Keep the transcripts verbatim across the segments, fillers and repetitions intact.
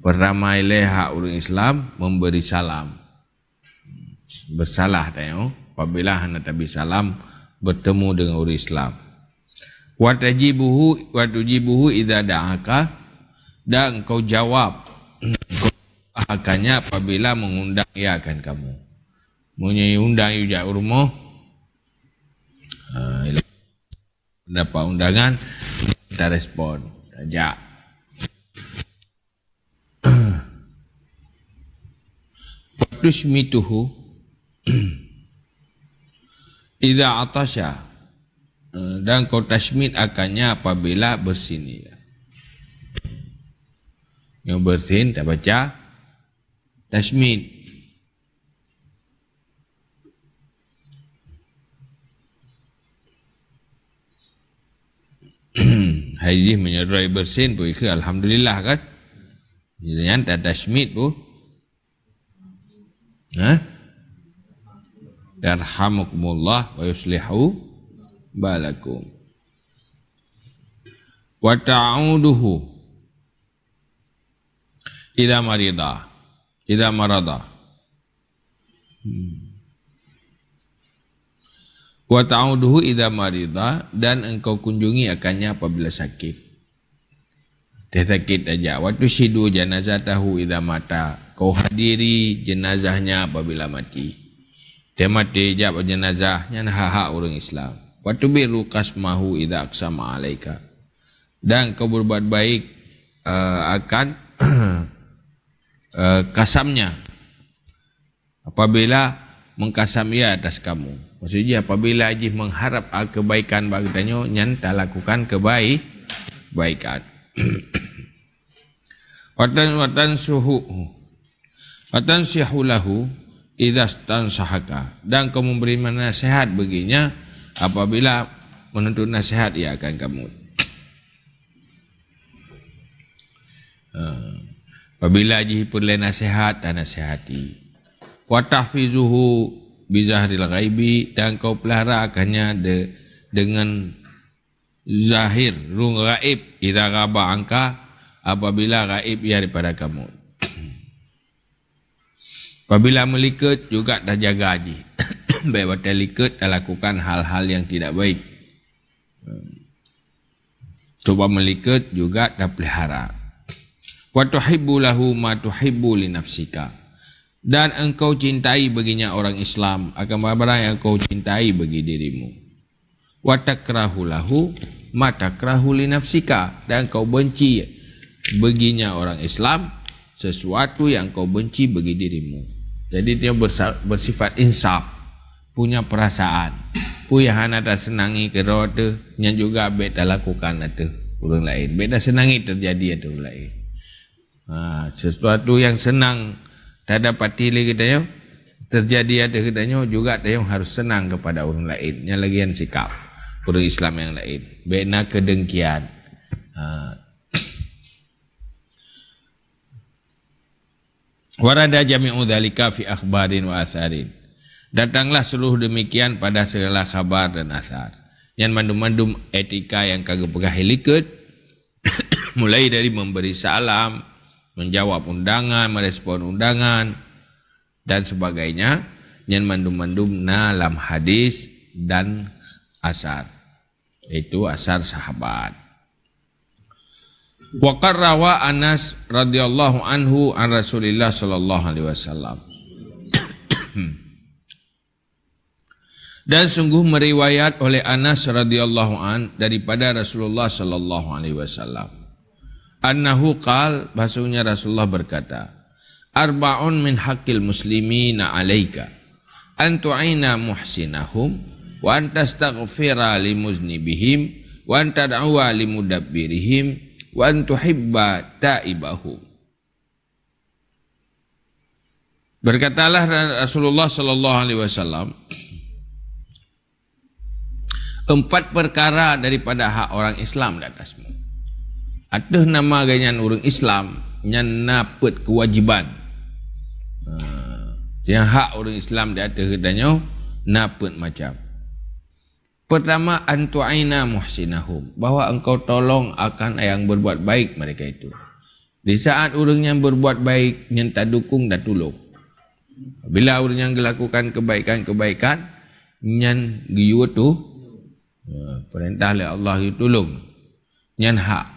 Pertama ilée hak ureuëng Islam memberi salam. Bersalah tanyoe apabila hana tabri salam bertemu dengan ureuëng Islam. Wa tajibuhu, wa tujibuhu idza da'aka, dan engkau jawab akannya apabila mengundang ia akan kamu. Meunyoe undang yue jak rumoh, ha, dapat undangan, tarespon, tajak. Wa tusymitu idza atasya, eh, dan kau tasmit akannya apabila bersin ia. Nyoe bersin tabaca tasmit. Hai jih meunyoe droe bersin pun ikeu alhamdulillah kan. Jadi nyan tatasmit pun. Ha? Yarhamukumullah wa yuslihu balakum. Wa ta'uduhu idza marida, idza marada. Hmm. Wa ta'uduhu idza marida, dan engkau kunjungi akannya apabila sakit. Teh sakit aja. Wa tusyhidu janazatahu idza mata. Kau hadiri jenazahnya apabila mati. Teh maté jak bak jenazah, nyan hak-hak ureuëng Islam. Wa tubirru qasmahu idza aqsama alaika. Dan kau berbuat baik, eh, akan, eh, kasamnya. Apabila mengkasam ia atas kamu. Maksud jih apabila jih mengharap, ah, kebaikan bak geutanyoe, nyan talakukan kebai-, kebaikan. Watan, watan suhu, watan sihu lahu idza stansahaka. Dan kau memberi nasihat baginya apabila menuntut nasihat ia akan kamu. Ha. Apabila jih peureulée nasihat, tanasihati. Wa tahfizuhu bizahril ghaibi, dan kau pelihara akannya de-, dengan zahir, rung gaib, idza ghaba anka, apabila gaib ia daripada kamu. Apabila meulikot juga tajaga jih. Baik watée likot talakukan hal-hal yang tidak baik. Coba meulikot juga tapelihara. Wa tuhibbu lahu ma tuhibbu li nafsika. Dan engkau cintai baginya orang Islam akan barang yang engkau cintai bagi dirimu. Wa takrahu lahu ma takrahu li nafsika. Dan engkau benci baginya orang Islam sesuatu yang engkau benci bagi dirimu. Jadi dia bersa-, bersifat insaf. Punya perasaan. Peue nyang hana taseunangi keudroe teuh, nyan juga bék talakukan ateueh ureuëng laén. Bék taseunangi teujadi ateueh ureuëng laén. Ha, sesuatu yang senang tadapati lé geutanyoe, teujadi ateueh geutanyoe, juga tanyoe harus senang kepada ureuëng laén. Nyan lagée nyan sikap ureuëng Islam nyang laén. Bék na keudengkian. Ha. Warada jami'u dzalika fi akhbarin wa atharin. Datanglah seluruh demikian pada segala khabar dan athar. Nyan mandum-mandum etika nyang ka geupeugah lé likot, mulai dari memberi salam, menjawab undangan, merespon undangan, dan sebagainya, nyan mandum-mandum na lam hadis dan asar. Itu asar sahabat. Wa qad rawa Anas radhiyallahu anhu an Rasulillah sallallahu alaihi wasallam. Dan sungguh meriwayat oleh Anas radhiyallahu an daripada Rasulullah sallallahu alaihi wasallam. Annahu qal, bahasanya Rasulullah berkata, "Arba'un min haqqil muslimina 'alaika, an tu'ina muhsinahum, wa an tastaghfira li muznibihim, wa an tad'uwa li mudabbirihim, wa an tuhibba ta'ibahum." Berkatalah Rasulullah sallallahu alaihi wasallam, empat perkara daripada hak orang Islam di atasmu. Ateueh nama geuhnyan ureuëng Islam, nyan na peuet kewajiban. Ha, nyang hak ureuëng Islam di ateueh geutanyoe na peuet macam. Pertama, an tu'ina muhsinahum, bahwa engkau tolong akan yang berbuat baik mereka itu. Di saat ureuëng nyan berbuat baik, nyan tadukong, tatulông. Bila ureuëng nyan gelakukan kebaikan-kebaikan, nyan geuyue tu, ya, perintah lé Allah geuyue tulông. Nyan hak.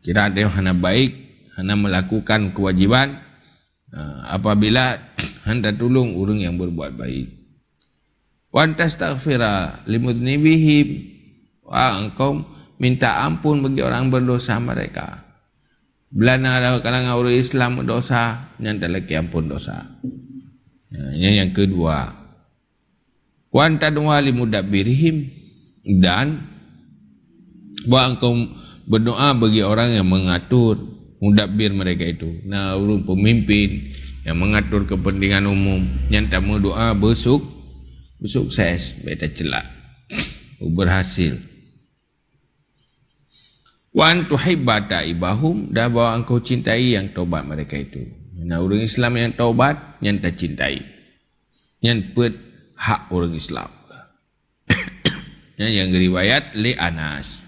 Kira dia hana baik, hana melakukan kewajiban, ha, apabila hana tulông ureuëng yang berbuat baik. Wa an tastaghfira limudzunibihim, wa engkau minta ampun bagi orang berdosa mereka. Bila na kalangan ureuëng Islam berdosa, nyan talakée ampun dosa. Nah, nyan yang kedua. Wa an tad'ua limudabbirihim, dan bahwa engkau berdoa bagi orang yang mengatur, mudabbir mereka itu. Nah, ureuëng pemimpin yang mengatur kepentingan umum, nyan tameudoa beusuk-, beusukses, bék taceulak, berhasil. Wa an tuhibba taibahum, dan bahwa engkau cintai yang taubat mereka itu. Nah, ureuëng Islam yang taubat, nyan tacintai. Nyan peuet hak ureuëng Islam. Nyan yang riwayat lé Anas.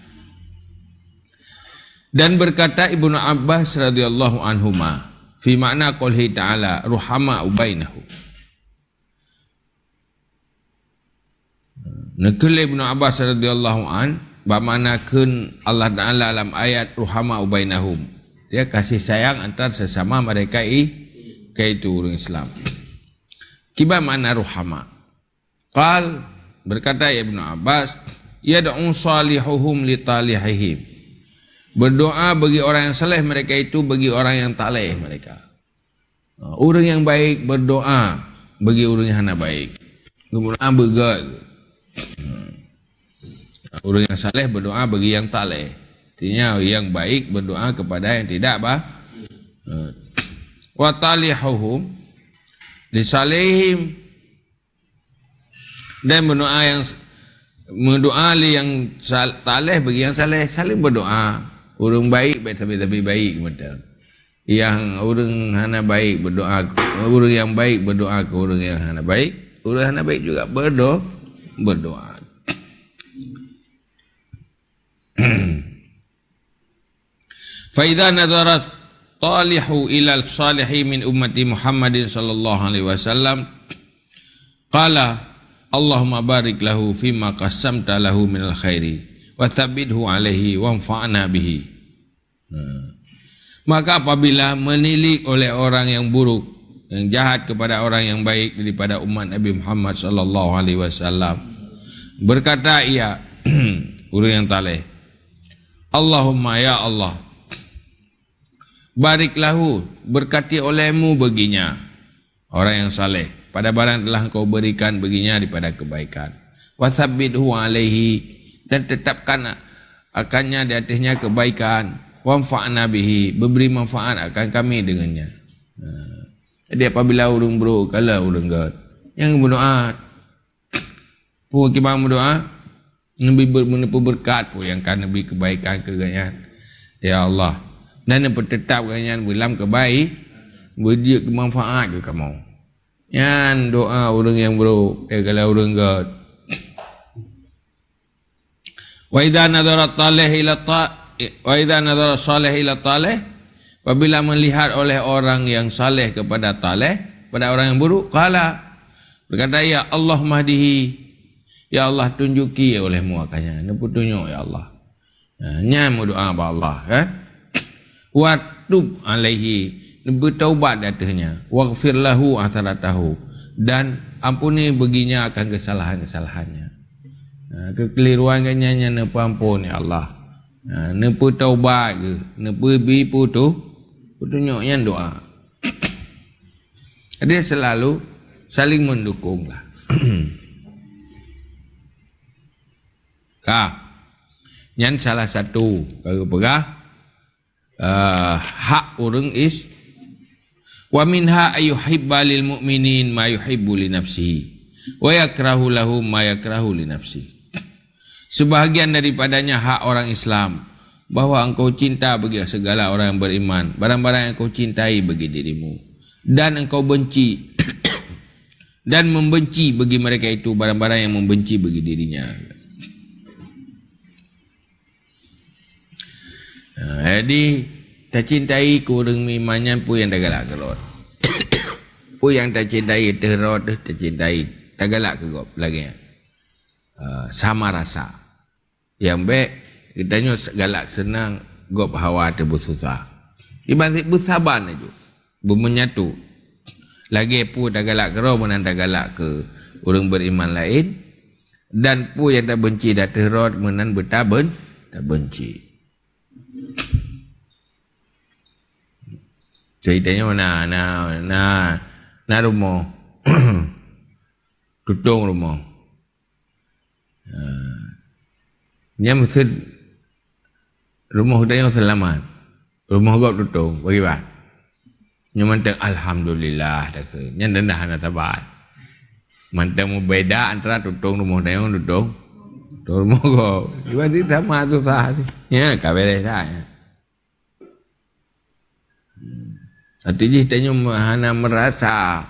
Dan berkata Ibnu Abbas radhiyallahu anhuma, fi makna qaulihi ta'ala, "Ruhama ubainahu." Neukheun lé Ibnu Abbas radhiyallahu an, bak makna kheun Allah Ta'ala lam ayat ruhama ubainahum. Dia kasih sayang antara sesama mereka i-, yaitu ureuëng Islam. Kiban makna ruhama. Qal, berkata Ibnu Abbas, "Yad'u salihuhum li talihihim." Berdoa bagi orang yang saleh mereka itu bagi orang yang taleh mereka. Ha, ureuëng yang baik berdoa bagi ureuëng yang hana baik. Geuberdoa beugét. Ha. Ureuëng yang saleh berdoa bagi yang taleh. Artinya, yang baik berdoa kepada yang tidak ba-, ha. Wa talihuhum li salihim. Dan berdoa yang s-, meudoa lé nyang sal-, saleh bagi nyang saleh, saléng berdoa. Ureuëng baik, baik sabe-sabe baik mantong. Nyang ureuëng hana baik berdoa, ureuëng yang baik berdoa ke ureuëng yang hana baik, ureuëng hana baik juga berdo-, berdoa. Fa idza nadhara talihu ila salihi min ummati Muhammadin sallallahu alaihi wasallam, qala, "Allahumma barik lahu fima qasamta lahu minal khairi, wa tsabbithu alaihi, wanfa'na bihi." Nah. Maka apabila menilik oleh orang yang buruk, yang jahat kepada orang yang baik daripada umat Nabi Muhammad sallallahu alaihi wasallam, berkata ia, ureuëng yang taleh, "Allahumma, ya Allah, barik lahu, berkati olehmu baginya, orang yang saleh, pada barang telah Engkau berikan baginya daripada kebaikan. Wa tsabbithu alaihi, dan tetapkan akannya di atasnya kebaikan. Wanfa'na bihi, beri manfaat akan kami dengannya." Nah. Jadi apabila ureuëng buruk, kalau ureuëng gét, nyang berdoa, peue kiban meudoa, neubi ber-, neupeubeureukat peue nyang ka neubi keubaikan keu gobnyan, ya Allah, dan neupeuteutap gobnyan beulam keubai-, beujeuet keu manfaat keu kamoe. Nyan doa ureuëng nyang brok, eh, kalau ureuëng gét. Wa idza nadhara talih ila ta-, wa idza nadhara salih ila talih, apabila melihat oleh orang yang saleh kepada taleh, pada orang yang buruk, qala, berkata, "Ya Allah mahdihi, ya Allah tunjuki olehmu akannya, neupeutunyok ya Allah." Ha, nyan meudoa bak Allah, eh. "Wa tub alaihi, neupeu taubat di ateueh nyan, waghfir lahu atharatahu, dan ampuni baginya akan kesalahan-kesalahannya." Ha, keukeliruan gobnyan nyan neupeuampon ya Allah. Ha, neupeu taubat geuh, neupeu bi putuh, peutunyok nyan doa. Jadi selalu saling mendukung lah. Ka. Nyan salah satu, ka geupeugah, eh, hak ureuëng is-, "Wa minha ayyuhibba lil mu'minin ma yuhibbu li nafsihi, wa yakrahu lahum ma yakrahu li nafsihi." Sebahagian daripadanya hak orang Islam, bahwa engkau cinta bagi segala orang yang beriman, barang-barang yang kau cintai bagi dirimu, dan engkau benci, dan membenci bagi mereka itu barang-barang yang membenci bagi dirinya. Nah, Jadi, tacintai keu ureuëng meuiman nyan peue nyang tagalak keu droe. Peue nyang tacintai teuh droe teuh tacintai, tagalak keu gob lagée nyan. Ah, sama rasa. Nyang bék geutanyoe galak seunang, gob hawa teuh beususah. Iban cit beusaban laju, beumeunyatu. Lagée peue tagalak keu droe meunan tagalak keu ureuëng beriman laén, dan peue nyang tabeunci ateueh droe meunan beutaben-, tabeunci. Ceurita nyoe na, na, na, na rumoh. Tutong rumoh. Ha. Nyan meuseuen rumoh geutanyoe seulamat. Rumoh gob tutong, bagaimana? Nyoe mantong alhamdulillah dah keu. Nyan dah hana saban. Mantong meubeda antara tutong rumoh tanyoe, tutong, tutong rumoh gob. Iban cit sama susah ni. Ya, ka beres dah, ya. Arti jih tanyoe hana meurasa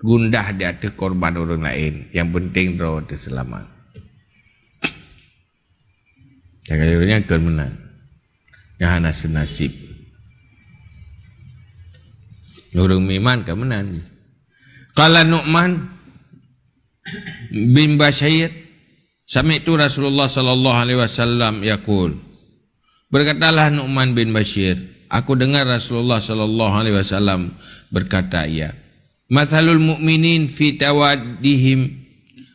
gundah di ateueh korban ureuëng laén. Nyang penting droe teuh seulamat. Nyang keu ureuëng nyan kon meunan. Nyang hana seunasib. Ureuëng meuiman ka meunan. Qala Nu'man bin Bashir, sami'tu Rasulullah sallallahu alaihi wasallam yaqul. Berkatalah Nu'man bin Bashir, "Aku dengar Rasulullah sallallahu alaihi wasallam berkata, ia, mathalul mu'minin fi tawaddihim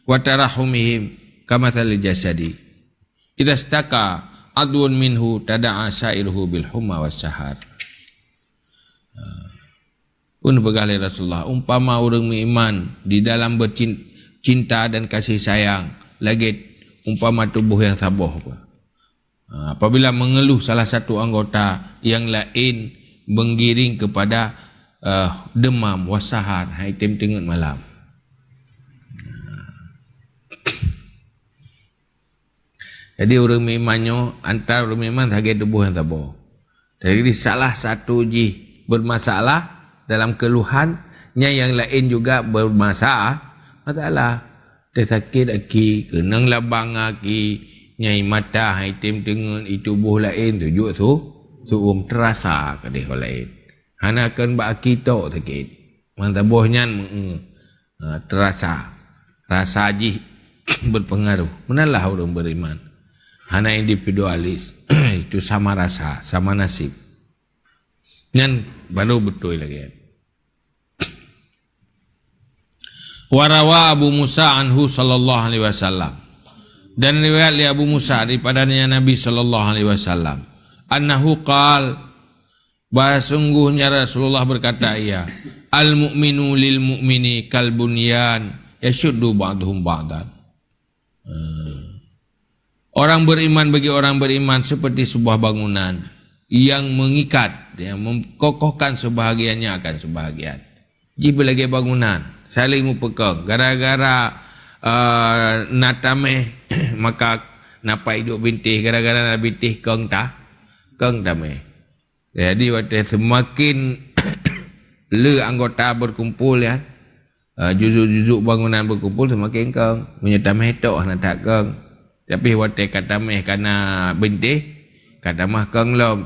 wa tarahumihim kamathalil jasadi. Idza staka adwun minhu tada'a sa'iruhu bil humma was sahar." Pun peugah lé Rasulullah, umpama ureuëng meuiman di dalam bercin-, cinta dan kasih sayang, lagée umpama tuboh nyang saboh. Ha, apabila mengeluh salah satu anggota, yang lain menggiring kepada, eh, demam, wasahar, hai tem teungeut malam. Jadi ureuëng meuiman nyoe, antara ureuëng meuiman sagai tuboh nyang saboh. Jadi salah satu jih bermasalah dalam keluhan, nyang nyang laén juga bermasalah. Masalah. Teusakét aki, keunong labang aki, nyai mata, hai tem teungeut, i tuboh laén, tujuk su-, su'um, teurasa keudeh laén. Hana kon bak aki tok sakét. Mantong boh nyan meu-, Ha, teurasa. Rasa jih berpengaruh. Meunan lah ureuëng beriman. Hana individualis. Itu sama rasa, sama nasib. Nyan baru beutôi lagée. Wa rawa Abu Musa anhu sallallahu alaihi wasallam. Dan riwayat lé Abu Musa daripadanya Nabi sallallahu alaihi wasallam. Annahu qal, Bahwa sungguhnya Rasulullah berkata, ia, "Al-mu'minu lil mu'mini kal bunyan, yashuddu ba'duhum ba'dan." Eh, orang beriman bagi orang beriman seperti sebuah bangunan yang mengikat, yang mengkokohkan sebahagiannya akan sebahagian. Jih beulagée bangunan, saling meupeukong. Gara-gara, eh, na tameh, maka na pai duek bintéh. Gara-gara na bintéh kong ta-, kong tameh. Jadi, watée seumaken le anggota beukumpol, ya, eh, juzuk-juzuk bangunan beukumpol, seumaken kong. Meunyoe tameh tok hana that kong. Tapi watée ka tameh kana bintéh, ka tamah kong lom.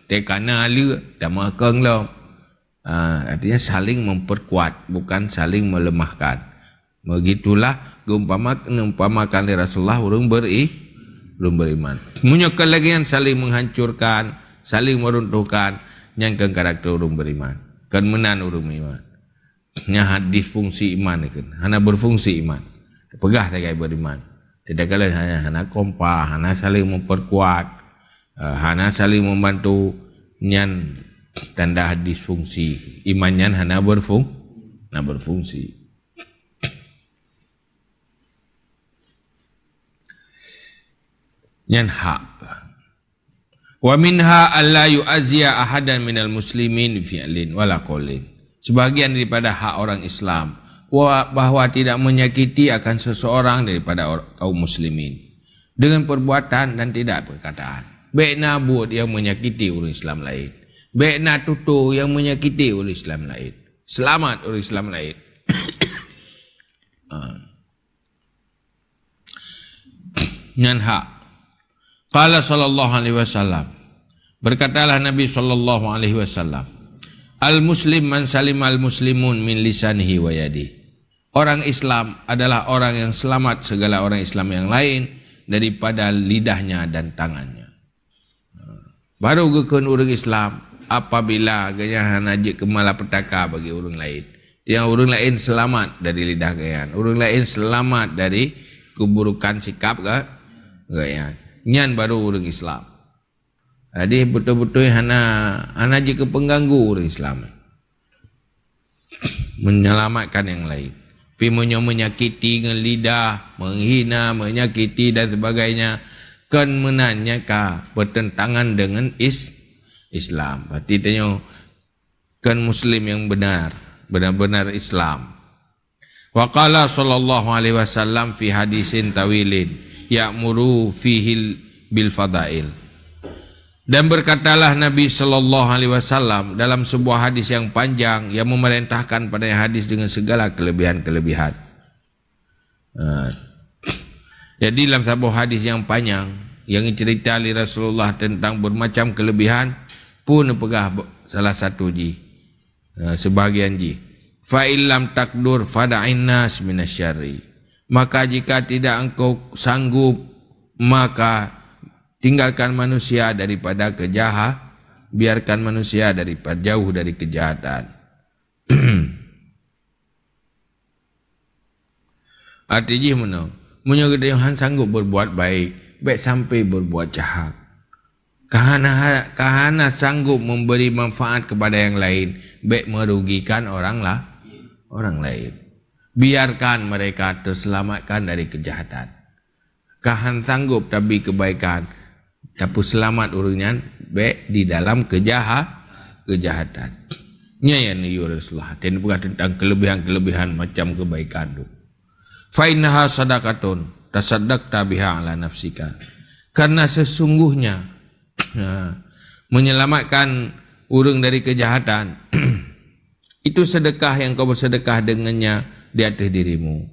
Watée kana le, tamah kong lom. Ah, artinya saling memperkuat, bukan saling melemahkan. Begitulah geumpama, neumpamakan lé Rasulullah ureuëng beri-, ureuëng beriman. Meunyoe keulagian saling menghancurkan, saling meruntuhkan, nyan kon karakter ureuëng beriman. Kon meunan ureuëng beriman. Nyan hadis fungsi iman kon. Hana berfungsi iman. Peugah sagai beriman. Tidak kala hana, hana kompak, hana saling memperkuat, eh, hana saling membantu, nyan tanda disfungsi. Iman nyan hana berfung-, hana berfungsi. Nyan hak. Wa minha alla yu'azziya ahadan minal muslimin fi'lin wala qaulin. Sebahagian daripada hak orang Islam, wa-, bahwa tidak menyakiti akan seseorang daripada or-, kaum muslimin dengan perbuatan dan tidak perkataan. Bék na buet nyang menyakiti ureuëng Islam laén. Bék na tutoe nyang menyakiti ureuëng Islam laén. Seulamat ureuëng Islam laén. Ah. Nyan hak. Qala sallallahu alaihi wasallam, Berkatalah Nabi sallallahu alaihi wasallam, "Al-muslim man salimal muslimun min lisanihi wa yadihi." Orang Islam adalah orang yang selamat segala orang Islam yang lain daripada lidahnya dan tangannya. Baru geukheun ureuëng Islam apabila geuhnyan hana jeuet keu malapetaka bagi ureuëng laén. Nyang ureuëng laén seulamat dari lidah geuhnyan, ureuëng laén seulamat dari keuburukan sikap geu-, geuhnyan. Nyan baru ureuëng Islam. Jadi beutôi-beutôi hana, hana jeuet keu peungganggu ureuëng Islam. Menyelamatkan nyang laén. Tapi meunyoe meunyakiti ngon lidah, meuhina, meunyakiti dan sebagainya, kon meunan nyan ka beuteuntangan deungon is-, Islam. Berarti tanyoe kon muslim nyang benar, benar-benar Islam. Wa qala sallallahu alaihi wasallam fi hadisin tawilin ya'muru fihil bil fadail. Dan berkatalah Nabi sallallahu alaihi wasallam dalam sebuah hadis yang panjang yang memerintahkan pada hadis dengan segala kelebihan-kelebihan. Ha. Jadi dalam saboh hadis yang panjang yang cerita oleh Rasulullah tentang bermacam kelebihan pun peugah salah satu jih. Ha, sebahagian jih. "Fa illam takdur fada'in nas minasyarri." Maka jika tidak engkau sanggup, maka tinggalkan manusia daripada kejaha-, biarkan manusia daripada jauh dari kejahatan. Arti jih meunoe, meunyoe geutanyoe han sanggup berbuat baik, bék sampai berbuat jahat. Ka hana, ka hana sanggup memberi manfaat kepada yang lain, bék merugikan orang la-, orang lain. Biarkan mereka terselamatkan dari kejahatan. Ka han sanggup tabi kebaikan, tapeuseulamat ureuëng nyan bék di dalam kejaha-, kejahatan. Nyan nyang neuyue Rasulullah. Teupeugah tentang kelebihan-kelebihan macam kebaikan tu. "Fa innaha sadaqatun tasaddaqta biha ala nafsika." Karena sesungguhnya, ha, menyelamatkan ureuëng dari kejahatan, itu sedekah yang kau bersedekah dengannya di atas dirimu.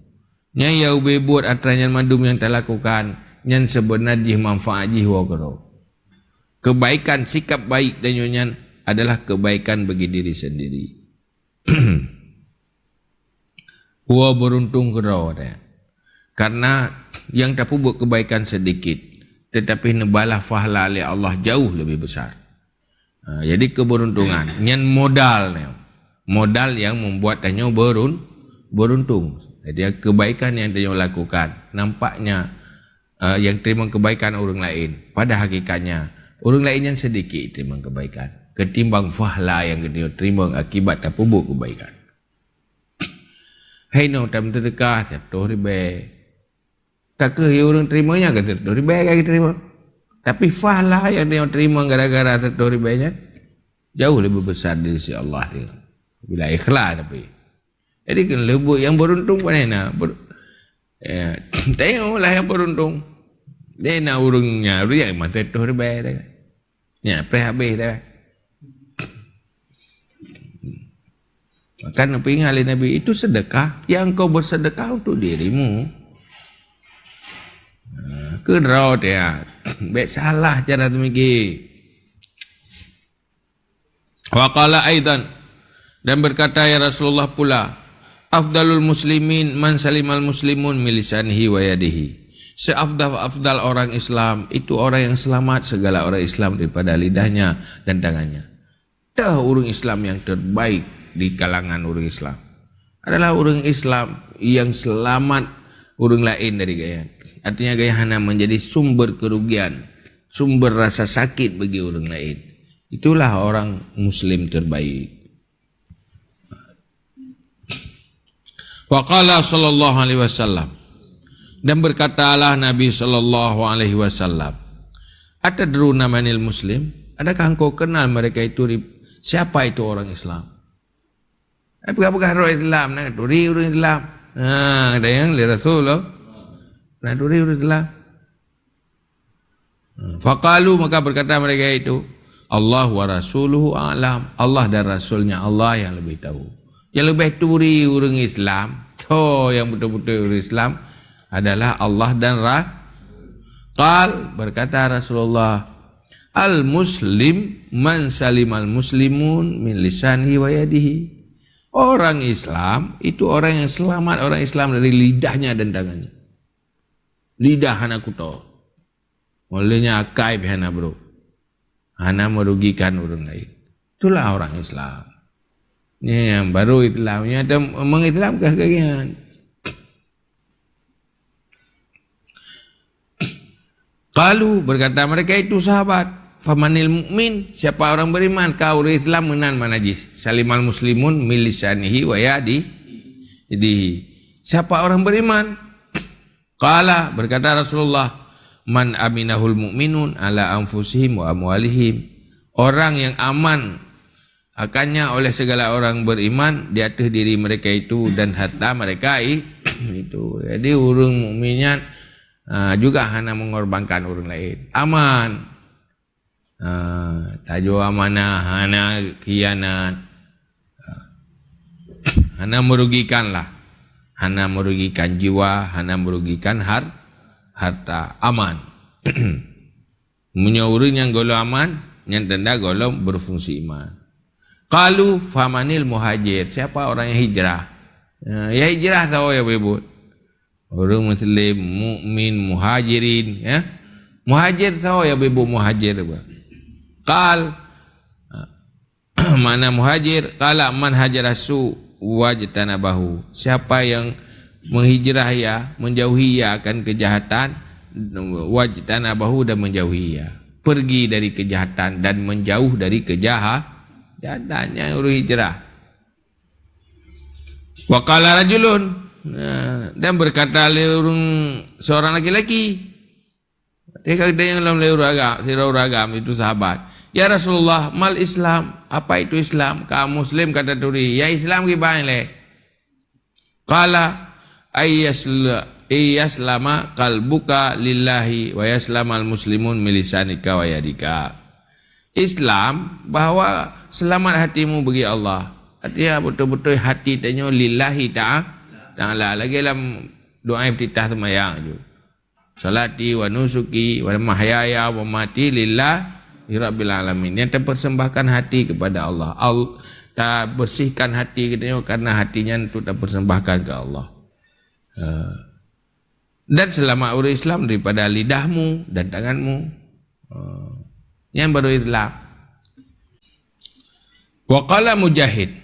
Nyang ya ubé buet atra nyan mandum nyang talakukan, nyan seubeunar jih manfaat jih woe keudroe. Kebaikan sikap baik tanyoe nyan adalah kebaikan bagi diri sendiri. Woe beuruntung keudroe deh. Karena nyang tapeubuet kebaikan sedikit, tetapi neubalah pahala lé Allah jauh lebih besar. Ha, jadi keberuntungan nyan modal nyoe. Modal yang membuat tanyoe berun-, beruntung. Jadi kebaikan yang tanyoe lakukan, nampaknya, eh, yang terima kebaikan orang lain. Pada hakikatnya, orang lain yang sedikit terima kebaikan ketimbang pahala yang tanyoe terima akibat tapeubuet kebaikan. Hai nyoe tam teudeukah seratus ribèe. Takeuh ureuëng terima nyan ka seratus ribèe ka terima. Tapi pahala yang dia terima gara-gara seratus ribèe nyan jauh lebih besar dari sisi Allah dia. Bila ikhlas tapi. Jadi kena lebut yang beruntung pandai na. Ber-, ya, tengoklah yang beruntung. Dia na ureuëng nya, ureuëng yang masa seratus ribèe dia. Nya preh habéh dah. Maka neupeuingat lé Nabi, itu sedekah yang kau bersedekah untuk dirimu. Ha, keudroe dia. Bék salah cara teumiki. Wa qala aidan, dan berkata, ya Rasulullah pula, "Afdalul muslimin man salimal muslimun min lisanihi wa yadihi." Seafdal-afdal orang Islam itu orang yang selamat segala orang Islam daripada lidahnya dan tangannya. Dah ureuëng Islam yang terbaik di kalangan ureuëng Islam adalah ureuëng Islam yang selamat ureuëng lain dari gaya. Artinya gaya hana menjadi sumber kerugian, sumber rasa sakit bagi ureuëng lain. Itulah orang Muslim terbaik. Wa qala sallallahu alaihi wasallam, dan berkatalah Nabi sallallahu alaihi wasallam, "Atadruna manil muslim?" Adakah engkau kenal mereka itu, siapa itu orang Islam? Peugah-peugah orang Islam, nak turi orang Islam. Ha, ada yang lé Rasul loh. Nak turi orang Islam. Faqalu, maka berkata mereka itu, "Allah wa rasuluhu a'lam." Allah dan Rasulnya Allah yang lebih tahu. Yang lebih turi ureuëng Islam, to yang betul-betul ureuëng Islam adalah Allah dan Ra-, Qal, berkata Rasulullah, Al-muslim man salimal muslimun min lisanihi wa yadihi. Orang Islam itu orang yang selamat orang Islam dari lidahnya dan tangannya. Lidah hana kuto. Olehnya akai pih hana brok. Hana merugikan ureuëng lain. Itulah orang Islam. Ni yang baru Islam. Nyata mengislam kah kagian. Qalu, berkata mereka itu sahabat, "Famanil mu'min, siapa orang beriman?" Ka ureuëng Islam meunan manajih. Salimal muslimun min lisanihi wa yadi-, yadihi. Siapa orang beriman? Qala, berkata Rasulullah, "Man aminahul mu'minun ala anfusihim wa amwalihim." Orang yang aman akannya oleh segala orang beriman di atas diri mereka itu dan harta mereka i-, itu. Jadi ureuëng mukmin nyan, ah, juga hana mengorbankan ureuëng lain. Aman. Ah, tajok amanah, hana khianat. Ah, hana merugikan lah. Hana merugikan jiwa, hana merugikan har-, harta. Aman. Meunyoe ureuëng nyang gohlom aman, nyan tanda gohlom berfungsi iman. Qalu, "Famanil muhajir?" Siapa orang yang hijrah? Ya, ya hijrah tahu ya bebut. Ureuëng muslim, mukmin, muhajirin, ya. Muhajir tahu ya bebut muhajir apa? Qal, makna muhajir, qala man hajara su wajtanabahu. Siapa yang menghijrah ia, menjauhi ia akan kejahatan, wajtanabahu dan menjauhi ia. Pergi dari kejahatan dan menjauh dari kejaha-, jahatannya ureuëng hijrah. Wa qala rajulun, nah, dan berkata lé ureuëng seorang laki-laki. Teuka deungoe lom lé ureuëng agam, sidroe ureuëng agam itu sahabat. "Ya Rasulullah, mal Islam? Apa itu Islam?" Ka muslim ka taturi, ya Islam kiban lé. Qala, "Ayyasla-, ayyaslama qalbuka lillahi wa yaslamal muslimun min lisanika wa yadika." Islam bahwa selamat hatimu bagi Allah. Artinya betul-betul hati tanyoe lillahi ta'a-, ta'ala. Lagi dalam doa iftitah sembahyang tu. "Salati wa nusuki wa mahyaya wa mati lillahi rabbil alamin." Yang tapersembahkan hati kepada Allah. Al-, tabersihkan hati kita nyoe karena hati nyan tu tapersembahkan ke Allah. Ha. Dan selamat ureuëng Islam daripada lidahmu dan tanganmu. Ha. Nyan baru Islam. Wa qala Mujahid.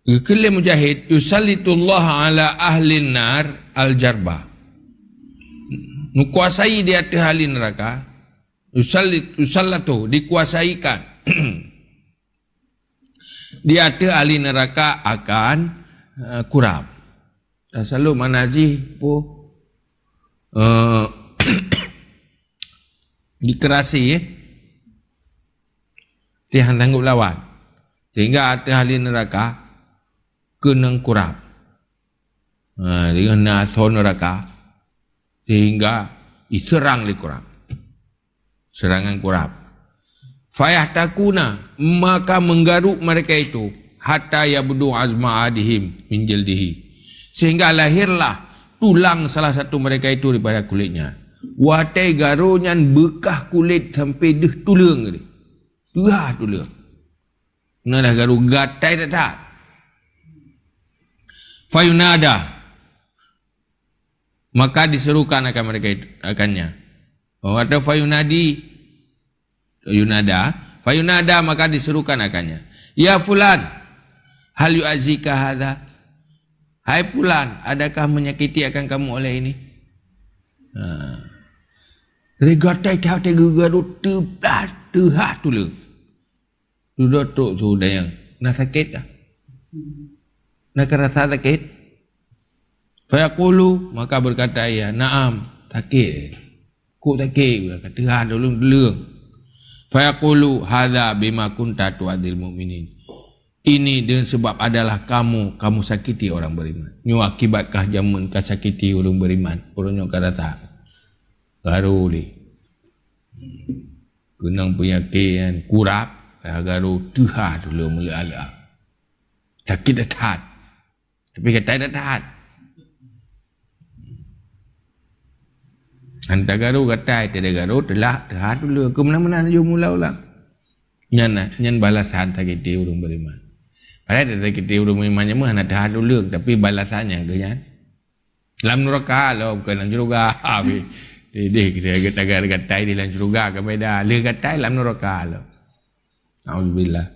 Geukheun lé Mujahid, "Yusallitullah ala ahlin nar al-jarba." Neukuasai di ateueh ahli neraka. Yusallit, yusallatu, dikuasaikan. Di ateueh ahli neraka akan, eh, kurab. Dan selalu mana jih pu, eh, dikerasi, eh. Tiang sanggup lawan. Sehingga ateueh ahli neraka keunong kurab. Ha, dengan na asoe neraka, sehingga diserang lé kurab. Serangan kurab. Fayahtakuna, maka menggaruk mereka itu, hatta yabdu azma adihim min jildihi. Sehingga lahirlah tulang salah satu mereka itu daripada kulitnya. Watée garô nyan beukah kulét sampai deuh tuleueng tadi. Teuhah tuleueng. Meunan lah garô gatai that-that. Fayunada, maka diserukan akan mereka itu, akannya. Oh, atau fayunadi, yunada, fayunada, maka diserukan akannya. "Ya fulan, hal yu'azika hadza?" "Hai fulan, adakah menyakiti akan kamu oleh ini?" Ha. Regatai that teugeugaro teuhah tuleueng. Dudoe trok su dayang, "Na sakét kah? Na karasa sakét?" Fayaqulu, maka berkata ia, "Na'am, sakét. Kok sakét, ka teuhah tuleueng-tuleueng." Fayaqulu, "Hadza bima kunta tu'adzil mu'minin." Ini dengan sebab adalah kamu, kamu sakiti orang beriman. Nyoe akibat kah jameun ka sakiti ureuëng beriman, ureuëng nyoe ka rasa. Garô lé. Keunong peunyakét nyan kurab, garô teuhah tuleueng meuleuah-leuah. Sakét that-that. Tapi gatai that-that. Hana tagaro gatai, teugaroe teulah teuha tuleueng. Keu meunan-meunan jeuet mula ulang. Nyan, nyan balasan sakiti ureuëng beriman. Padahai sakiti ureuëng beriman nyan meuh hana teuha tuleueng, tapi balasan nyan keuh nyan. Lam nuraka lom, bukan lam syurga. Habis. Ideh kita gatai di lam syurga, kan beda. Lheueh gatai lam nuraka lom. Nauzubillah.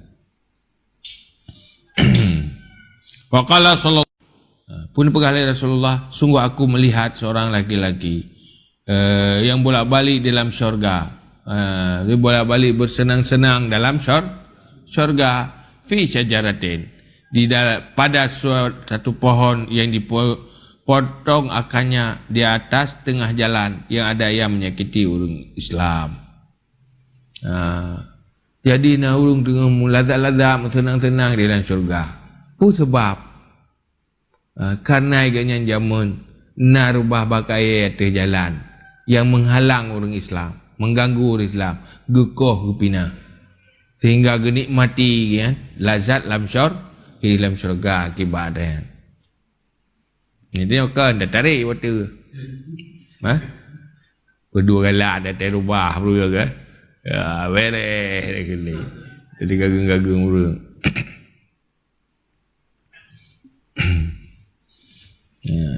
Wa qala sallallahu, peue neupeugah lé Rasulullah, "Sungguh aku melihat seorang laki-laki, eh, yang bolak-balik dalam syurga." Eh, dia bolak-balik bersenang-senang dalam syur-, syurga. Fi syajaratin. Di dal-, pada sua-, satu pohon yang dipo-, potong akarnya di atas tengah jalan yang ada yang menyakiti ureuëng Islam. Ha. Jadi na ureuëng teungoh meulazat-lazat, meuseunang-seunang di dalam syurga. Peue sabab? Ha, kareuna gobnyan jameun na rubah bak kayée ateueh jalan nyang meuhalang ureuëng Islam, mengganggu ureuëng Islam, geukoh geupinah. Sehingga geunikmati kan lazat lam syur-, di dalam syurga akibat nyan. Jadi kan dah tarik waktu. Ha? Kedua galak dah terubah berurang kan. Ya, bereh dah kena. Jadi gagung-gagung ureuëng. Ya.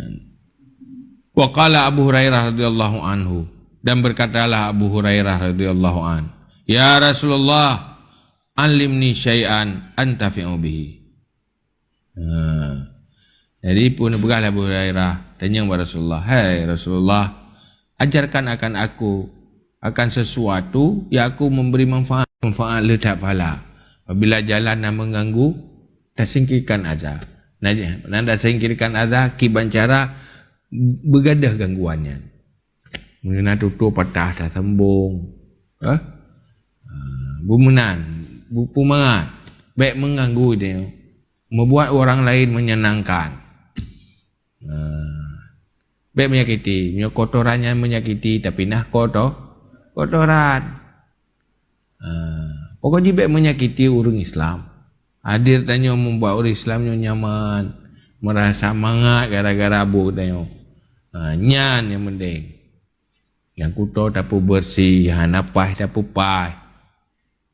Wa qala Abu Hurairah radhiyallahu anhu, dan berkatalah Abu Hurairah radhiyallahu an, "Ya Rasulullah, alimni syai'an antafi'u bihi." Ha. Jadi peue neupeugah lé Abu Hurairah, tanyong bak Rasulullah, "Hai Rasulullah, ajarkan akan aku akan sesuatu yang aku memberi manfaat, manfaat le that pahala." Apabila jalan na mengganggu, tasingkirkan adza. Nah, na tasingkirkan adza kiban cara beugadôh gangguan nyan. Meunyoe na tutoe patah tasambong. Eh? Ha, beumeunan, beupumangat. Bék mengganggu dia. Membuat orang lain menyenangkan. Ha. Bék menyakiti. Meunyoe kotoran nyan menyakiti, tapi nah kotor, kotoran. Ha. Pokok jih bék menyakiti ureuëng Islam. Hadir tanyoe membuat ureuëng Islam nyoe nyaman, merasa mangat gara-gara buet tanyoe. Ha, nyan nyang penting. Nyang kuto tapeubeursi, hana paih tapeupaih.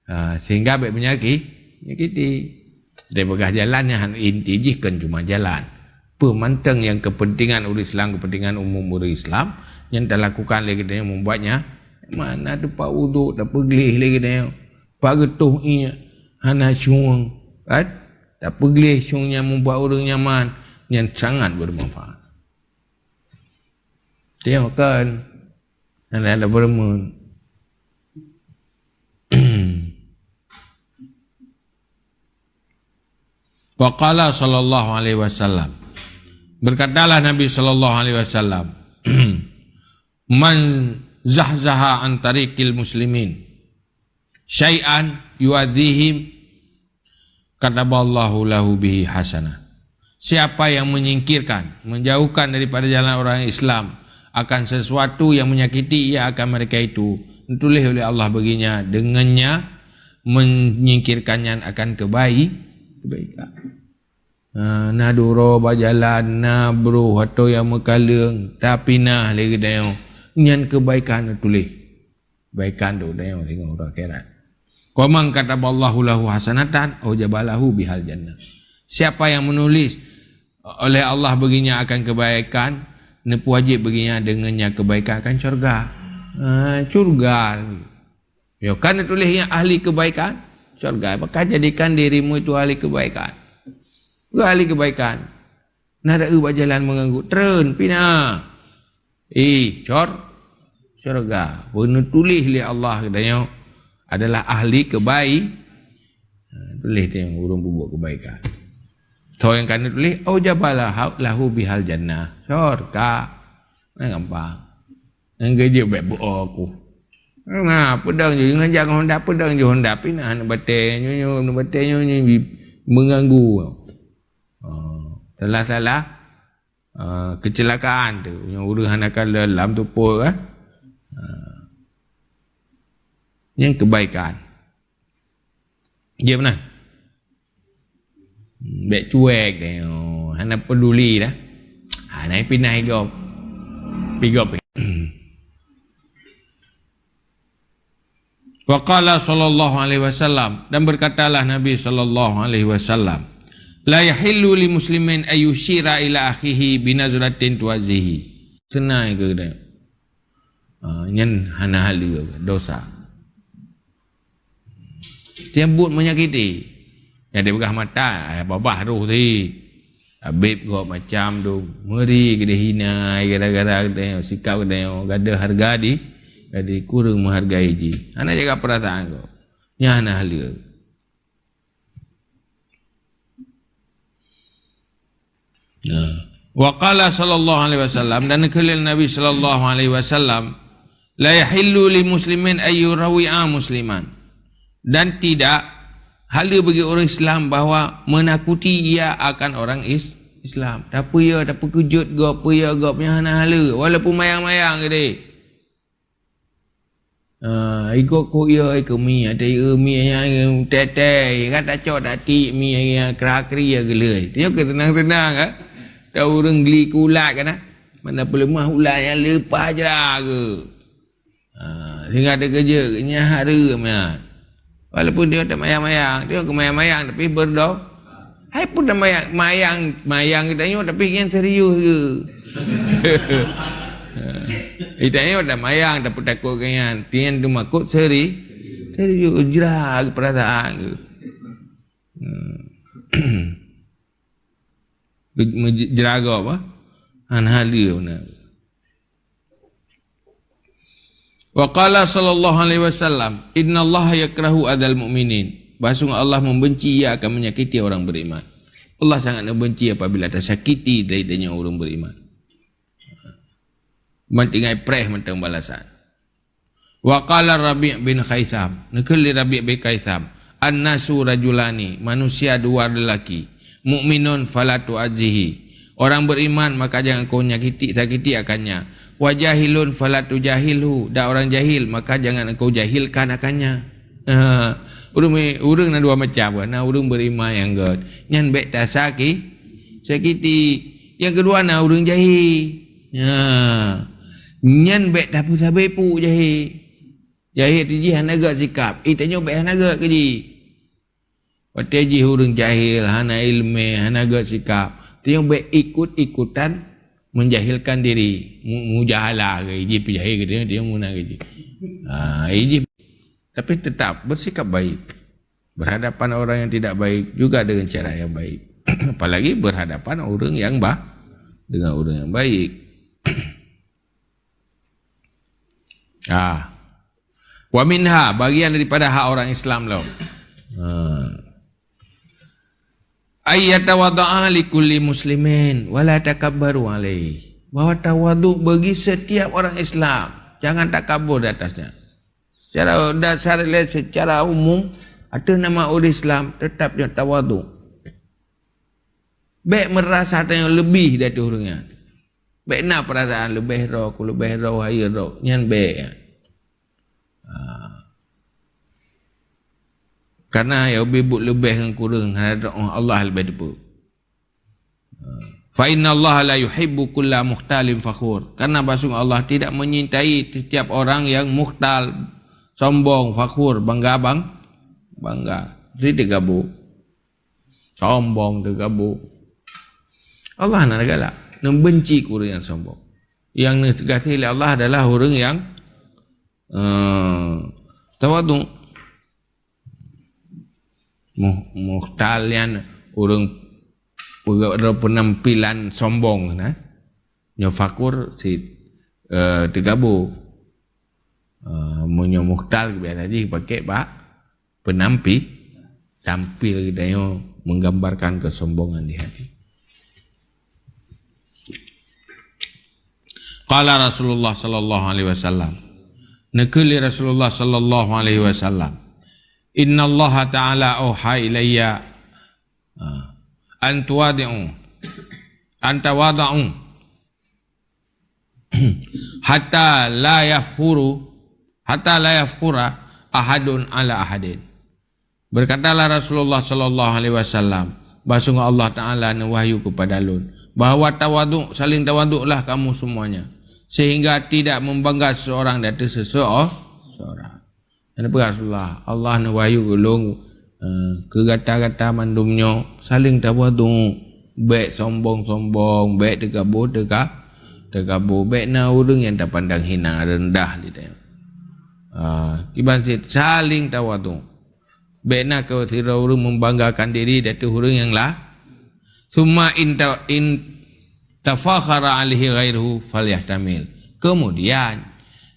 Ha, sehingga bék menyaki-, menyakiti. Dari peugah jalan nyan inti jih kon cuma jalan. Peue mantong nyang kepentingan ureuëng Islam, kepentingan umum ureuëng Islam, nyang talakukan lé geutanyoe membuatnya, mana teumpat uduk, tapeugleh lé geutanyoe. Pat geutoh iék, hana syueng, kan? Tapeugleh syueng nyang membuat ureuëng nyaman, nyan sangat bermanfaat. Tengok kan? Hana ada peureumeun. Wa qala sallallahu alaihi wasallam. Berkatalah Nabi sallallahu alaihi wasallam, "Man zahzaha an tariqil muslimin syai'an yu'adzihim, kataballahu lahu bihi hasanah." Siapa yang menyingkirkan, menjauhkan daripada jalan orang Islam akan sesuatu yang menyakiti ia akan mereka itu, ditulis oleh Allah baginya, dengannya menyingkirkan nyan akan kebai-, kebaikan. Ha, na duro bak jalan, na broh atau nyang meukaleueng, tapinah lé geutanyoe. Nyan keubaikan tuléh. Kebaikan tu geutanyoe singoh uroe akhirat. Wa man kataballahu lahu hasanatan, aujabalahu bihal jannah. Siapa yang menulis oleh Allah baginya akan kebaikan, neupeuwajéb baginya dengannya kebaikan akan syurga. Ha, syurga. Yo, kan tuléh nyan ahli kebaikan, syurga. Maka jadikan dirimu itu ahli kebaikan. Keu ahli kebaikan. Na deuh bak jalan meuganggu, treun, pinah. Ih, cor, syurga. Peue neutuléh lé Allah geutanyoe adalah ahli kebai-, ha, tuléh tanyoe ureuëng peubuet kebaikan. Soe nyang ka neutuléh, aujabalahu bihal jannah. Syurga. Nah, gampang. Nyang geujeuet bék beu-o ku. Nah, peudong ju ngon jak ngon honda, peudong ju honda, pinah aneuk batée nyoe, nyoe aneuk batée nyoe, nyoe bi-, meuganggu. Oh, salah-salah, ah, kecelakaan tu, nyang ureuëng hana kalon lam tupot, eh. Ah. Nyang kebaikan. Dia benar. Bék cuek deh, oh, hana peduli dah. Hana pinah igop. Igop. Wa qala sallallahu alaihi wasallam, dan berkatalah Nabi sallallahu alaihi wasallam, "La yahillu li muslimin ay yusyira ila akhihi binazratin tu'azihi." Seunai keu geutanyoe. Ha, nyan hana haleue, dosa. Tiang buet menyakiti. Nyang dipeugah mata, ai babah roh tadi. Habéb gob macam tu, meuri keudeh hina gara-gara geutanyoe, sikap geutanyoe gadoh hareuga di, jadi kureueng meuhargai jih. Hana jaga peurasaan gob. Nyan hana haleue. Nah. Wa qala sallallahu alaihi wasallam, dan neukheun lé Nabi sallallahu alaihi wasallam, "La yahillu li muslimin ay yurawi'a musliman." Dan tidak haleue bagi orang Islam bahwa menakuti ia akan orang is-, Islam. Tapeue, tapeukeujot gob, peue gob nyang hana haleue, walaupun mayang-mayang geude. Ah, ikot kok ya, ikot mi, ada ya mi yang tete, kan tak cok tak tik mi yang kera-keri ya gelai. Dia ke tenang-tenang kan. Tahu ureueng geli kulat kan. Mana peuleumah ulat yang lepas je lah ke. Ha, sehingga terkejut, nya haram nyan. Walaupun dia tak mayang-mayang, dia ke mayang-mayang tapi berdo-, hai pun dah mayang, mayang, mayang kita nyoe tapi nyan serius ke. Kita nyoe dah mayang, tapi takut ke nyan. Nyan tu makot seri-, serius, jera ke perasaan ke. Hmm. Meujra gob apa? Hana haleue beuna. Wa qala sallallahu alaihi wasallam, "Innallaha yakrahu adzal mu'minin." Bahwasungguh Allah membenci, Ia akan menyakiti orang beriman. Allah sangat membenci apabila tersakiti dari danya orang beriman. Meutinggai preh mantong balasan. Wa qala Rabi' bin Khaisam, neukheun lé Rabi' bin Khaisam, "An-nasu rajulani, manusia dua lelaki, mu'minun fala tu'adzihi, orang beriman maka jangan kau nyakiti, sakiti akannya, wa jahilun fala tujahilhu, dan orang jahil maka jangan engkau jahilkan akannya." Ha, ureueng, ureueng na dua macam, na ureueng beriman nyang gét, nyan bék tasaki-, sakiti. Nyang keudua na ureueng jahil. Ha. Nyan bék tapeusabe pu jahé. Jahé jih hana gét sikap, eh, tanyoe bék hana gét keu jih. Watée jih ureueng jahil, hana iéleumé, hana gét sikap, tanyoe bék ikut-ikutan menjahilkan diri, mu-, mujahalah keu jih, peujahé keu tanyoe, tanyoe meunan keu jih. Ha, jih. Tapi tetap bersikap baik. Berhadapan orang yang tidak baik juga dengan cara yang baik. Apalagi berhadapan orang yang ba-, dengan orang yang baik. Ah. Wa minha, bagian daripada hak orang Islam lom. Ha. Ay yatawadha'a li kulli muslimin wa la takabbaru alaihi. Bahwa tawaduk bagi setiap orang Islam. Jangan takabur di atasnya. Secara dasar lé, secara umum, ateueh nama ureueng Islam, tetap nyoe tawadhu. Bék meurasa tanyoe leubeh dari ureueng nyan. Bék na peurasaan leubeh droe, ku leubeh droe, hayeue droe. Nyan bék. Ha. Karena ya, ubé buet leubeh ngon kureueng, hana droe Allah leubeh teupeu. Fa innallaha la yuhibbu kulla mukhtalin fakhur. Karena bahwasungguh Allah tidak menyintai setiap orang yang mukhtal, sombong, fakhur, bangga bang-, bangga. Jadi teugabô. Sombong teugabô. Allah hana galak, neubenci keu ureueng nyang sombong. Nyang neuteugasi lé Allah adalah ureueng nyang, eh, tawadhu. Muh-, mukhtal nyan ureueng pe-, penampilan sombong na. Nyoe fakhur sit, eh, teugabô. Eh, meunyoe mukhtal biasa jih pakai bak penampi-, tampil geutanyoe menggambarkan kesombongan di hati. Qala Rasulullah sallallahu alaihi wasallam. Neukheun lé Rasulullah sallallahu alaihi wasallam, "Innallaha ta'ala auha ilayya, ah, an tuwadi'u, an tawada'u, hatta la yafkhuru, hatta la yafkhura ahadun ala ahadin." Berkatalah Rasulullah sallallahu alaihi wasallam, bahwasungguh Allah Ta'ala neuwahyu kepada lôn, bahwa tawaduk, saling tawaduklah kamu semuanya, sehingga tidak membangga seseorang di ateueh sese-, seorang. Nyan peugah Rasulullah, "Allah neuwahyu keu lôn, eh, keu gata-gata mandum nyoe, saléng tawadhu. Bék sombong-sombong, bék teukabô-teuka-, teukabô, bék na ureuëng nyang tapandang hina, reundah di tanyoe. Ah, kiban cit, saléng tawadhu. Bék na keu sidroe ureuëng meubanggakan diri di ateueh ureuëng nyang la-, summa in ta-, in tafakhara alaihi ghairuhu falyahtamil." Kemudian,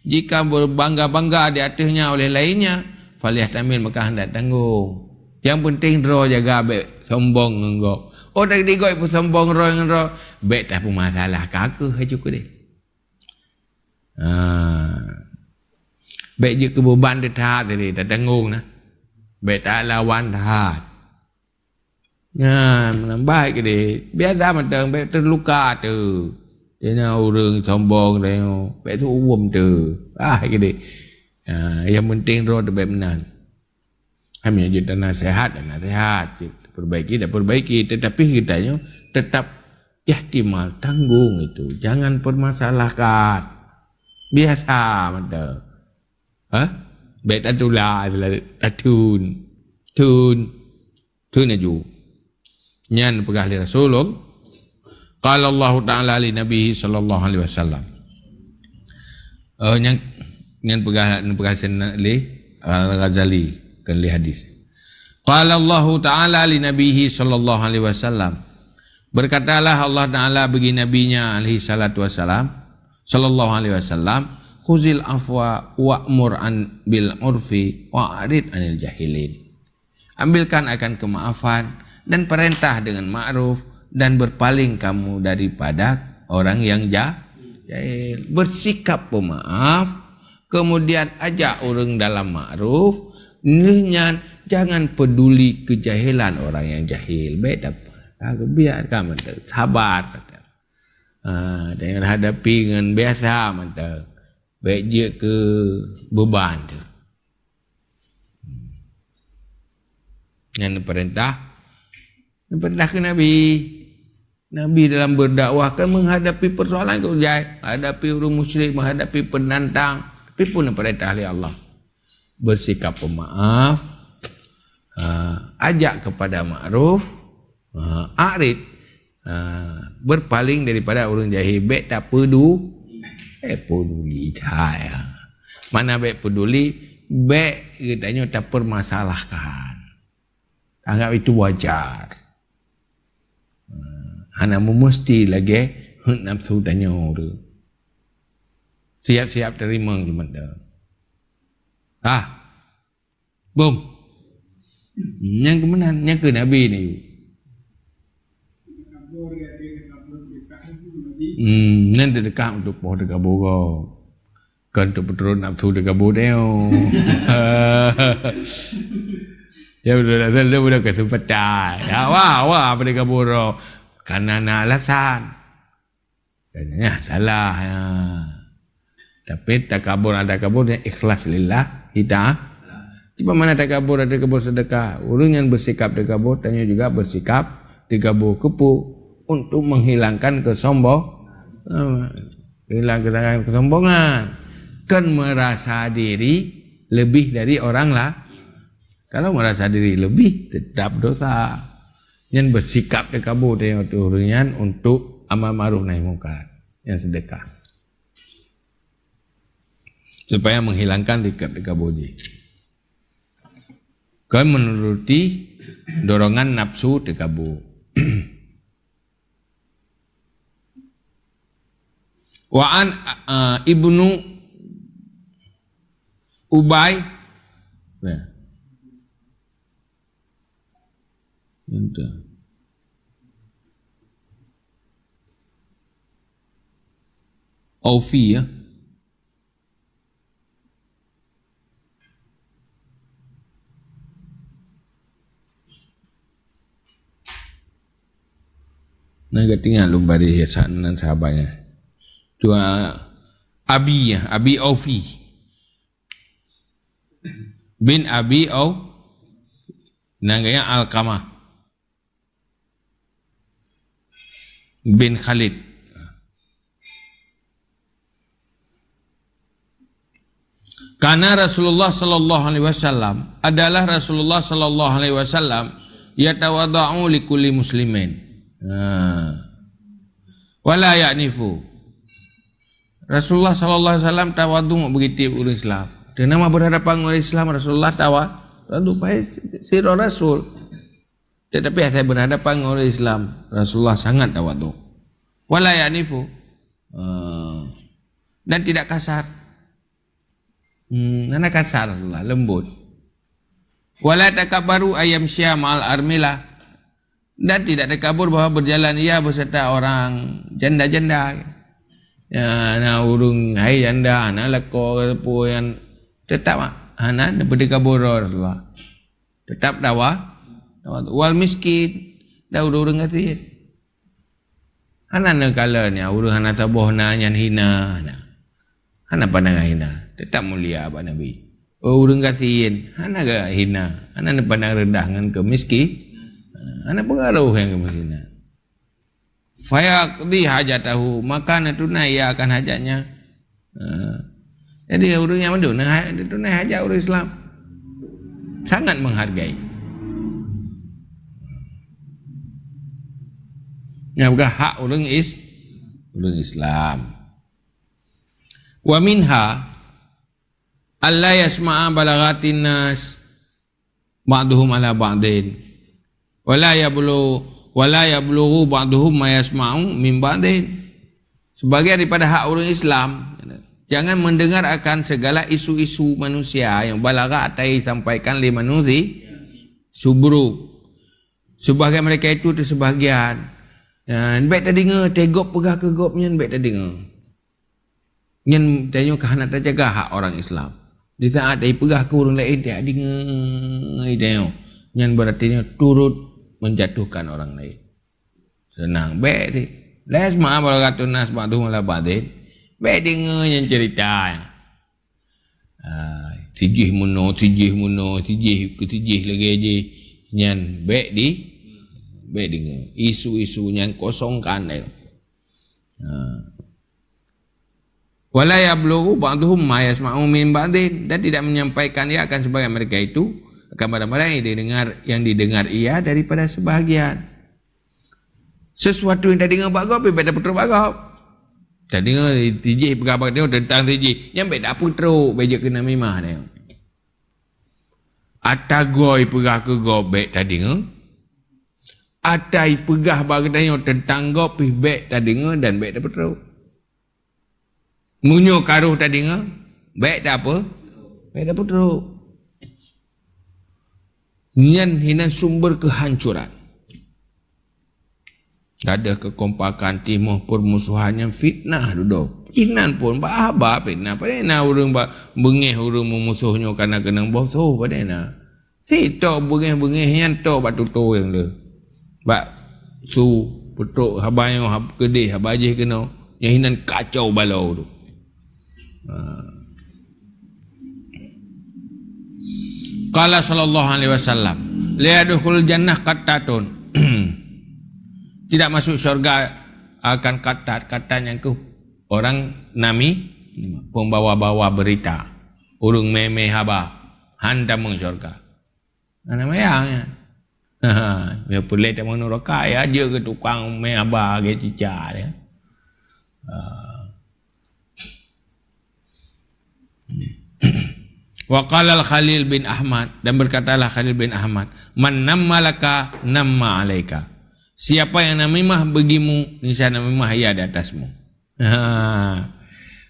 jika berbangga-bangga di ateuehnya oleh lainnya, falyahtamil, maka hendak tanggong. Yang penting droe jaga, bék sombong ngon gob. Oh, tadi gob peusombong droe ngon droe, bék tapeumasalahkan keuh laju keudeh. Ha. Bék jeuet keu beuban teuh that tadi, tatanggong na. Bék talawan that. Nyan, meunan baik keudeh. Biasa mantong, bék teuluka teuh. Di na ureuëng sombong teuh, bék seuuem teuh. Ah, keudeh. Ha, yang penting droe teuh bék meunan. Kami jeuet dan nasihat dan nasihat, jeuet perbaiki dan perbaiki, tetapi kita nyoe tetap ihtimal, tanggung itu, jangan permasalahkan. Biasa mantong. Ha? Bék tatula, tatun. Tun. Tun laju. Nyan peugah lé Rasulullah. Qala Allahu Ta'ala li Nabihi sallallahu alaihi wasallam. Oh, nyan, nyan peugah, nyan peugah sinan lé Al-Ghazali, kon lé hadis. Qala Allahu Ta'ala li Nabihi sallallahu alaihi wasallam. Berkatalah Allah Ta'ala bagi Nabi-Nya alaihi salatu wasalam, sallallahu alaihi wasallam, "Khuzil afwa wa'mur an bil urfi wa'rid anil jahilin." Ambilkan akan kemaafan dan perintah dengan ma'ruf dan berpaling kamu daripada orang yang ja-, jahil. Bersikap pemaaf, kemudian ajak ureuëng dalam ma'ruf, lheueh nyan jangan peduli kejahilan orang yang jahil. Bék dapat. Ka geubiar ka mantong. Sabar. Ha, jangan hadapi ngon biasa mantong. Bék jeuet keu beuban teuh. Nyan perintah, perintah keu Nabi. Nabi dalam berdakwah kan menghadapi persoalan keu jai, menghadapi ureuëng musyrik, menghadapi penantang, tapi pun perintah lé Allah. Bersikap pemaaf, ha, ajak kepada ma'ruf, ha, a'rid, ha, berpaling daripada ureuëng jahil, bék tapedu-, eh, peduli that, ha. Mana bék peduli, bék geutanyoe tapermasalahkan. Anggap itu wajar. Ha, hana meumeusti lagée nafsu tanyoe tu. Siap-siap teurimong cuma tu. Ah. Bom. Nyang keumeunang, nyang keu Nabi ni. Hmm, nyan teudeukah untuk poh teuka bogoe. Kon teupeutrok nafsu teuka bodoe. Ya, beutôi, asal dia budak kesempatan. Ya, wah, wah, apa teuka bodoe? Karena na alasan. Katanya, salah, ya. Tapi takabur, ada takabur yang ikhlas lillah, kita. Di mana takabur, ada takabur sedekah. Ureuëng yang bersikap takabur, tanyoe juga bersikap takabur. Keupeue? Untuk menghilangkan kesombong-, eh, hilang kesangkaan kesombongan. Kan merasa diri lebih dari orang lah. Kalau merasa diri lebih, tetap dosa. Nyan bersikap takabur tanyoe tu ureuëng nyan untuk amar ma'ruf nahi mungkar. Yang sedekah. Supaya menghilangkan sikap takabur jih. Kan menuruti dorongan nafsu takabur. Wa an, eh, Ibnu Ubay. Ya. Entah. Aufi, ya. Nah, geutinggai lom bari sahabat nyan. Tuan Abi, ya, Abi Aufi. Bin Abi Au-, nan gaya Alqamah bin Khalid. Karena Rasulullah sallallahu alaihi wasallam adalah Rasulullah sallallahu alaihi wasallam yatawadau li kulli muslimin. Ha. Wala ya'nifu. Rasulullah sallallahu alaihi wasallam tawadhu bagi tiep ureuëng Islam. Teunama berhadapan ureuëng Islam, Rasulullah tawa-, tawadhu, pai sidroe Rasul. Tetapi asai berhadapan ngon ureuëng Islam, Rasulullah sangat tawadhu. Wala ya'nifu. Ah. Dan tidak kasar. Hmm, hana kasar Rasulullah, lembut. Wala takabbaru ayyamsya ma'al armilah. Dan tidak takabur bahwa berjalan ia beserta orang janda-janda. Ya, na ureuëng hai janda, na lakoe, peue nyang tetap hana bertakabur Rasulullah. Tetap tawa-, tawadhu. Wal miskin, dan ureuëng-ureuëng gasien. Hana neukalon nyan, ureuëng hana saboh na nyan hina, hana. Hana pandangan hina, tetap mulia bak Nabi. Oh, ureuëng gasien, hana ga hina, hana neupandang rendah ngon keumiski-, hana pengaruh nyang keumiskinan. Fayaqdi hajatahu, maka neutunai ia akan hajatnya. Ha. Jadi, ureuëng nyang mandum neuha-, neutunai hajat ureuëng Islam. Sangat menghargai. Nyang peugah hak ureuëng is-, ureuëng Islam. Wa minha alla yasma'a balaghatin nas ba'duhum ala ba'din. Wala yablu-, wala yablughu ba'duhum ma yasma'u min ba'din. Sebagian daripada hak ureuëng Islam, jangan mendengar akan segala isu-isu manusia yang balagha atai sampaikan lé manusia subruk. Sebahagian mereka itu tersebahagian. Ya, bèk tadeungoe, teugob peugah keu gob nyan bèk tadeungoe. Nyan tanyoe ka hana tajaga hak orang Islam. Di saat ipeugah keu ureuëng laén, tadeungoe tanyoe. Nyan berarti nyoe turut menjatuhkan orang lain. Seunang, bèk ti. La yasma'a balaghatun nas ba'duhum ala ba'din. Bèk deungoe nyan cerita. Ah, sijih meunoe, sijih meunoe, sijih keu sijih lagèe jih. Nyan bèk di, bèk deungoe. Isu-isu nyan kosongkan deh. Ha. Wala yablughu ba'duhum ma yasma'u min ba'din, dan tidak menyampaikan ia akan sebagian mereka itu, akan barang-barang yang didengar, yang didengar ia daripada sebahagian. Sesuatu yang tadeungoe bak gob, bèk tapeutrok bak gob. Tadeungoe sijih peugah bak tanyoe teuntang sijih, nyan bèk tapeutrok, bèk jeuet keu namimah tanyoe. Atawa gob peugah keu gob bèk tadeungoe. Atawa peugah bak geutanyoe teuntang gob pih bèk tadeungoe dan bèk tapeutrok. Meunyoe ka roh tadeungoe, bèk tape-, bèk tapeutrok. Nyan hinan sumber keuhancuran. Gadôh keukompakan, timoh peurmusuhan nyan fitnah dudoe. Inan phon bak haba fitnah. Padahai na ureuëng bak beungéh ureuëng meumusoh nyoe kana keunong boh soh padahai na. Sitok beungéh-beungéh nyan tok bak tutoe nyang le. Bak su peutrok haba nyoe hab-, keudeh haba jih keunoe. Nyang hinan kacau balau tu. Ha. Qala sallallahu alaihi wasallam, "La yadkhulul jannah qattatun." Tidak masuk syurga akan qattat. Qattat nyang keuh orang nami, pembawa-bawa berita. Ureuëng mé-mé haba, han tamong syurga. Hana mayang nyan. Ha, ya peureulèe tamong neuraka, ya jeuet keu tukang mé haba lagèe cicak dia. Ha. Wa qala Khalil bin Ahmad, dan berkatalah Khalil bin Ahmad, "Man namma laka, namma alaika." Siapa yang namimah bagimu, niscaya namimah ia di atasmu. Ha.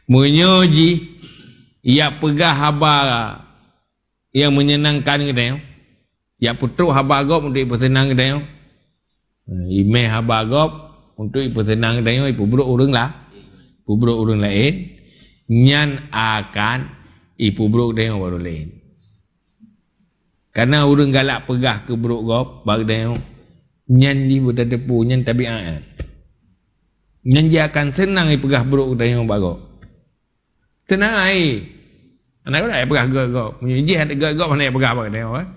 Meunyoe jih, ya peugah haba nyang menyenangkan geutanyoe, ya peutrok haba gob untuk ipeuseunang geutanyoe. Ha, imé haba gob untuk ipeuseunang geutanyoe, ipeubrok ureuëng la-, ipeubrok ureuëng laén, nyan akan ipeubrok geutanyoe bak ureuëng laén. Karena ureuëng galak peugah keu brok gob bak geutanyoe, nyan jih beutateupeue, nyan tabiat. Nyan jih akan seunang ipeugah brok geutanyoe bak gob. Teunang ai. Hana guna ipeugah gob-gob. Meunyoe jih gob-gob hana ipeugah bak geutanyoe, eh.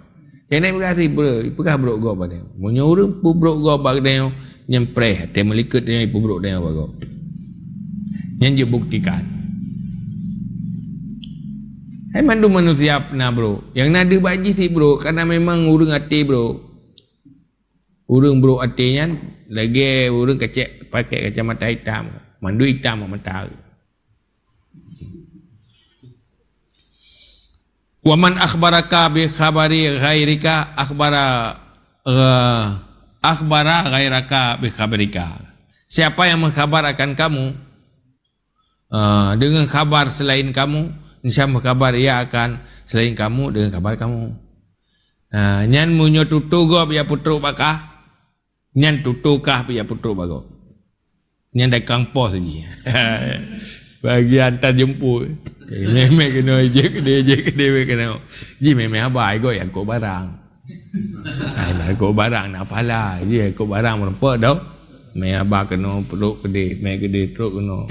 Nyang na ipeugah ti brok, ipeugah brok gob bak geutanyoe. Meunyoe ureuëng peubrok gob bak geutanyoe, nyan preh, até meulikot nyan ipeubrok geutanyoe bak gob. Nyan jibuktikan. Hai mandum manusia na brok. Nyang na deuh bak jih sit brok, karena memang ureuëng até brok. Ureuëng brok até nyan lagée ureuëng kacek pakai kacamata hitam, mandum hitam mata. Wa man akhbaraka bi khabari ghairika akhbara, eh, akhbara ghairaka bi khabarika. Siapa yang mengkhabar akan kamu, eh, dengan khabar selain kamu, niscaya mengkhabar ia akan selain kamu dengan khabar kamu. Eh, nyan meunyoe tutoe gob ya putrok bak kah, nyan tutoe kah ya putrok bak gob. Nyan dakang pos jih. Bagian tan jemput. Meh-meh keunoe, jeuet keudeh, jeuet keudeh, meh keunoe. Jih meh-meh haba, igoe nyang kok barang. Ai, na kok barang, na pahala. Jih kok barang meureumpok dah. Meh haba keunoe, trok keudeh, meh keudeh, trok keunoe.